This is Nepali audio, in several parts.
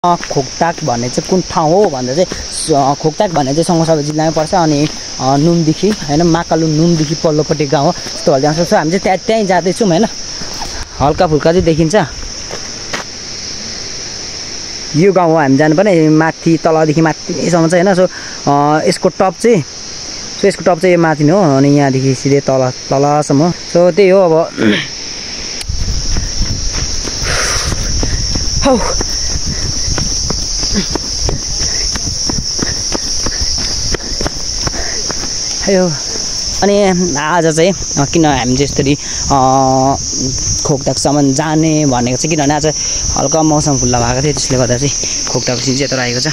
खोकताक भन्ने चाहिँ कुन ठाउँ हो भन्दा चाहिँ खोकताक भन्ने चाहिँ सङ्खुवासभा जिल्लामै पर्छ अनि नुमदेखि हैन महाकालु नुमदेखि पल्लोपट्टि गाउँ हो त्यस्तो हल्का सक्छ हामी चाहिँ त्यहीँ जाँदैछौँ हैन हल्का फुल्का चाहिँ देखिन्छ यो गाउँ हो हामी जानुपर्ने माथि तलदेखि माथिसम्म चाहिँ हैन सो यसको टप चाहिँ यो माथि हो अनि यहाँदेखि सिधै तलसम्म सो त्यही हो अब हौ यो अनि आज चाहिँ किन हामी चाहिँ यसरी खोकताकसम्म जाने भनेको चाहिँ किनभने आज हल्का मौसम खुल्ला भएको थियो त्यसले गर्दा चाहिँ खोकताको सिन चाहिँ यता रहेको छ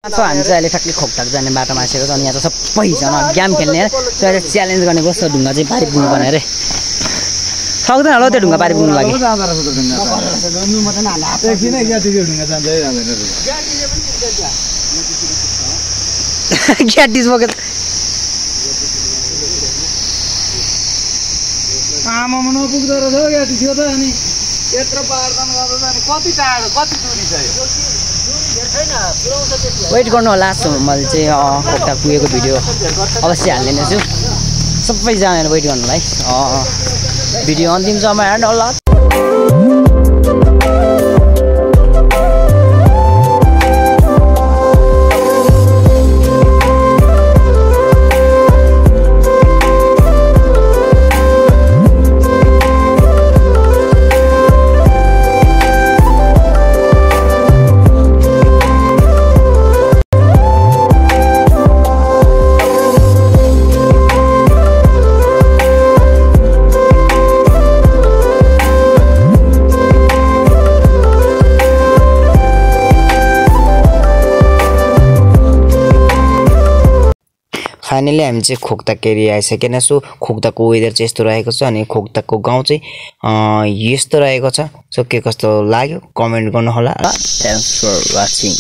हामी चाहिँ अहिले ठ्याक्कै खोकताक जाने बाटोमा आइसकेको छ अनि यहाँ चाहिँ सबैजना गेम खेल्ने अहिले च्यालेन्ज गर्ने कस्तो ढुङ्गा चाहिँ पारि पुग्नु पर्ने अरे सक्दैन होला त्यो ढुङ्गा पारि पुग्नु लागि ग्याटिस बोकेर आमामा नपुग्दो रहेछ हौ ग्याटिस यो त अनि यत्रो पारदान गर्दा अनि कति टाढो कति दूरी छ यो वेट गर्नु होला मैले चाहिँ खोकताक पुगेको भिडियो अवश्य हाल्ने छु सबैजनाले वेट गर्नुलाई भिडियो अन्तिमसम्म हेर्नु होला फाइनली हामी चाहिँ खोकताक एरिया आइसकेन सो खोकताकको वेदर चाहिँ यस्तो रहेको छ अनि खोकताकको गाउँ चाहिँ यस्तो रहेको छ सो के कस्तो लाग्यो कमेन्ट गर्नु होला थ्याङ्क्स फर वाचिङ